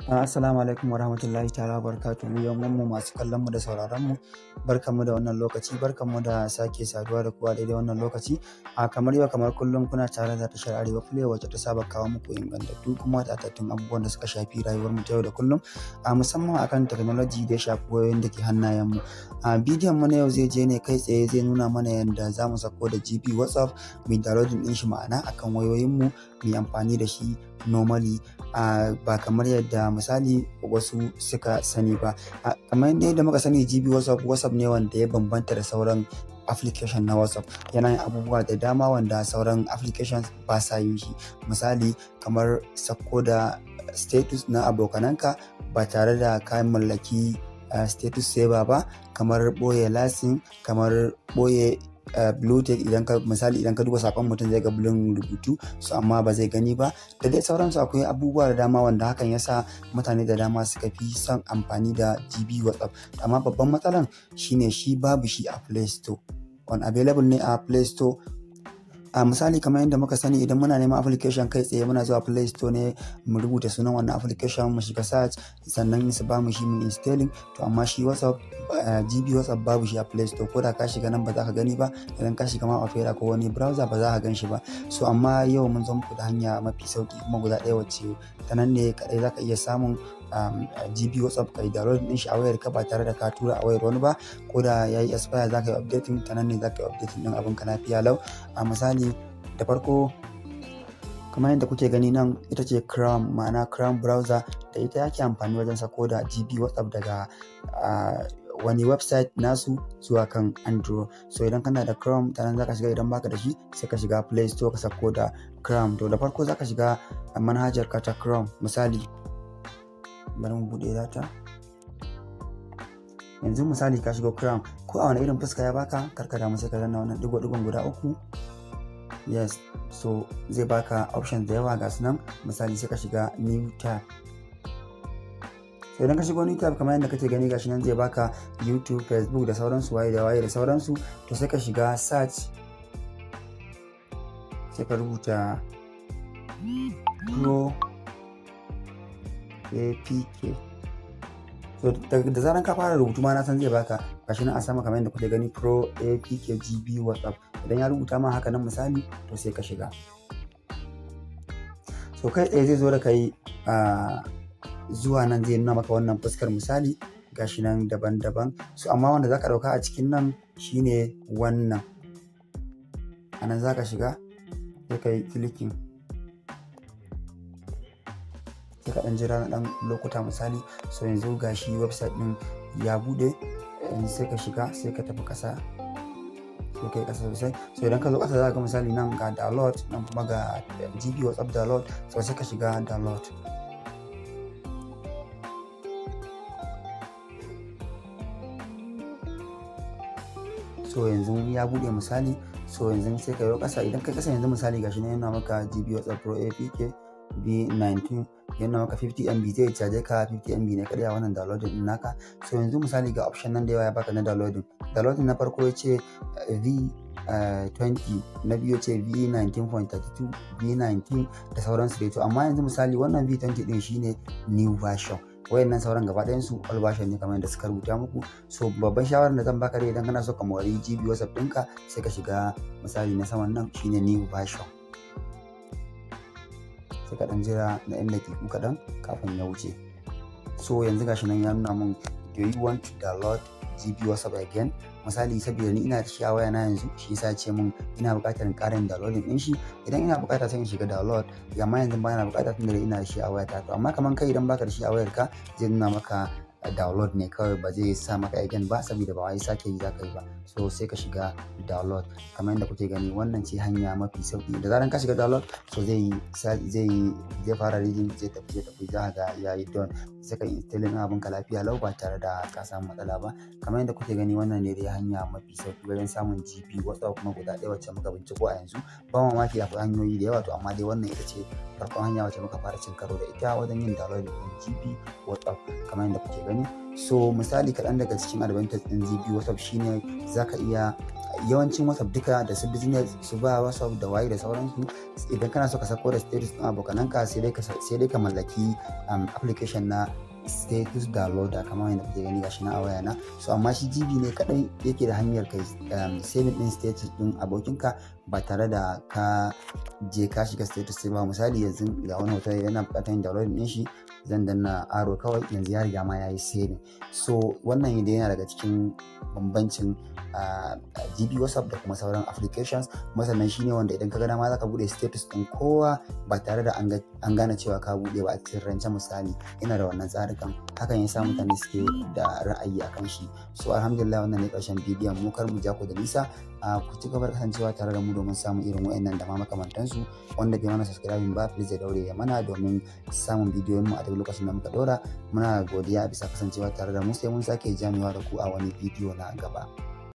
Assalamu alaikum warahmatullahi ta'ala wabarakatuhu. Yan uwanmu masu kallon mu da sauraron mu, barkanmu da wannan lokaci, barkanmu da sake saduwa da ku a daidai wannan lokaci. A kamar yau kamar kullum, kuna tare da tashar Arewa Play, wacce ta saba kawo muku ingantattu kuma tatattun abubuwan da suka shafi rayuwar mu ta yau da kullum, a musamman akan technology da ya shafi wayoyin da ke hannayen mu. A bidiyon mu na yau zai je ne kai tsaye, zai nuna mana yadda za mu sako da GB WhatsApp, mu downloading din shi, ma'ana akan wayoyin mu, mu yi amfani da shi normally, ba kamar yadda misali wasu suka sani ba. Kamar yadda muka sani, GB WhatsApp, WhatsApp ne wanda ya bambanta da sauran application na WhatsApp. Yana yin abubuwa da dama wanda sauran applications ba sa yin shi, misali kamar sako da status na abokananka ba tare da ka mallaki status saver ba, kamar ɓoye last seen, kamar ɓoye blue tick. Idan ka, misali, idan ka duba sakon mutum, zai ga bulun rubutu su amma ba zai gani ba, da dai sauransu. Akwai abubuwa da dama wanda hakan yasa mutane da dama suka fi son amfani da GB WhatsApp. Amma babban matsalan shine shi babu shi a Play Store, unavailable ne a Play Store. A misali, kamar yadda muka sani, idan muna neman application, kai tsaye muna zuwa Play Store ne, mu rubuta sunan wannan application, mu shiga search, sannan su ba mu shi mu installing. To amma shi WhatsApp, GB WhatsApp, babu shi a Play Store. Ko da ka shiga nan ba za ka gani ba, idan ka shiga ma Opera ko wani browser ba za ka gan shi ba. So amma yau mun zo muku da hanya mafi sauki kuma guda ɗaya, wacce ta nan ne kaɗai za ka iya samun GB WhatsApp, kai download din shi a wayar ka ba tare da ka tura a wayar wani ba. Ko da yayi expire, za ka yi updating, ta nan ne za ka yi updating din abin ka lafiya lau. A misali, da farko, kamar yadda kuke gani nan, ita ce Chrome, ma'ana Chrome browser, da ita yake amfani wajen sako da GB WhatsApp daga wani website nasu zuwa kan Android. So idan kana da Chrome, ta nan zaka shiga. Idan baka da shi, sai ka shiga Play Store ka sako da Chrome. To da farko zaka shiga manhajar ka ta Chrome. Misali, bari mu bude data. Yanzu misali ka shiga Chrome, ko a wani irin fuska ya baka, karka damu, sai ka danna wannan digo-digon guda uku. Yes, so zai baka options da yawa, ga su nan. Misali, sai ka shiga new tab. So idan ka shigo new tab, kamar yadda kake gani, gashi nan zai baka YouTube, Facebook da sauransu, waye da waye da sauransu. To sai ka shiga search, sai ka rubuta Pro APK. So da zaran ka fara rubutu ma, na san zai baka. Gashi nan a sama, kamar yadda kuke gani, Pro APK GB WhatsApp. Idan ya rubuta ma haka nan misali, to sai ka shiga. So kai tsaye zai zo da kai zuwa nan, zai nuna maka wannan fuskar. Misali, gashi nan daban-daban. So amma wanda zaka dauka a cikin nan shine wannan. A nan zaka shiga, sai ka yi clicking, sai ka dan jira na dan lokuta misali. So yanzu gashi website din ya bude. Yanzu sai ka shiga, sai ka tafi kasa, sai kai kasa sosai. So idan ka zo kasa, za ka ga misali nan ga download, nan kuma ga GB WhatsApp download. So sai ka shiga download. So yanzu ya bude misali. So yanzu sai ka yi kasa. Idan kai kasa yanzu, misali, gashi ne yana maka GB WhatsApp Pro APK V19, yana maka 50 MB, zai caje ka 50 MB ne kadai a wannan downloading din naka. So yanzu misali ga option nan da yawa ya baka na downloading. Downloading na farko ya ce V20, na biyu ce V19.32, V19 da sauransu dai. To amma yanzu misali wannan V20 din shine new version, wayannan sauran gaba ɗayan su old version ne, kamar yadda suka rubuta muku. So babban shawarar da zan baka dai, idan kana so ka mori GB WhatsApp ɗinka, sai ka shiga misali na saman nan, shine new version. Sai ka ɗan jira na yan daƙiƙu kaɗan kafin ya wuce. So yanzu gashi nan ya nuna mun, "Do you want to download GB WhatsApp again?" Misali, saboda ni ina da shi a waya na yanzu, shi yasa ce mun ina buƙatar ƙarin downloading din shi. Idan ina buƙata, sai in shiga download, amma yanzu ba ina buƙata tunda ina da shi a wayata. To amma kaman kai, idan baka da shi a wayarka, zai nuna maka download ne kawai, ba zai sa maka again ba, saboda ba wai sake yi zaka yi ba. So sai ka shiga download. Kamar yadda kuke gani, wannan ce hanya mafi sauki. Da zaran ka shiga download, so zai fara reading, zai tafi, zai tafi, za ga yayi done. Sai ka installing abin ka lafiya lau ba tare da ka samu matsala ba. Kamar yadda kuke gani, wannan ne dai hanya mafi sauki wajen samun GB WhatsApp, kuma guda ɗaya wacce muka binciko a yanzu. Ba mamaki akwai hanyoyi da yawa, to amma dai wannan ita ce farkon hanya wacce muka fara cin karo da ita wajen yin download din GB WhatsApp, kamar yadda kuke gani. So misali, kaɗan daga cikin advantage ɗin GB WhatsApp shine zaka iya Yawancin WhatsApp duka da su business, su ba WhatsApp da waye da sauransu, idan kana so ka sako da status ɗin abokananka, sai dai ka mallaki application na status downloader, kamar yadda kuke gani, gashi na a waya na. So amma shi GB ne kadai yake da hanyar kai saving din status din abokinka ba tare da ka je ka shiga status ba. Misali, yanzu ga wani hoto yana bukatar yin download din shi, zan danna arrow kawai, yanzu ya riga ma ya yi saving. So wannan dai yana daga cikin bambancin GB WhatsApp da kuma sauran applications. Kuma sannan shine wanda idan ka ga dama zaka bude status din kowa ba tare da an gane cewa ka bude ba a cikin rance. Misali, yana da wannan tsarukan, hakan ya sa mutane suke da ra'ayi akan shi. So alhamdulillah, wannan ne karshen bidiyon mu. Kar mu ja ku da nisa, ku ci gaba da kasancewa tare da mu domin samun irin wa'annan da ma makamantansu. Wanda bai mana subscribing ba, please ya daure ya mana domin samun bidiyon mu a duk lokacin da muka dora. Muna godiya bisa kasancewa tare da mu, sai mun sake jamewa da ku a wani bidiyo na gaba.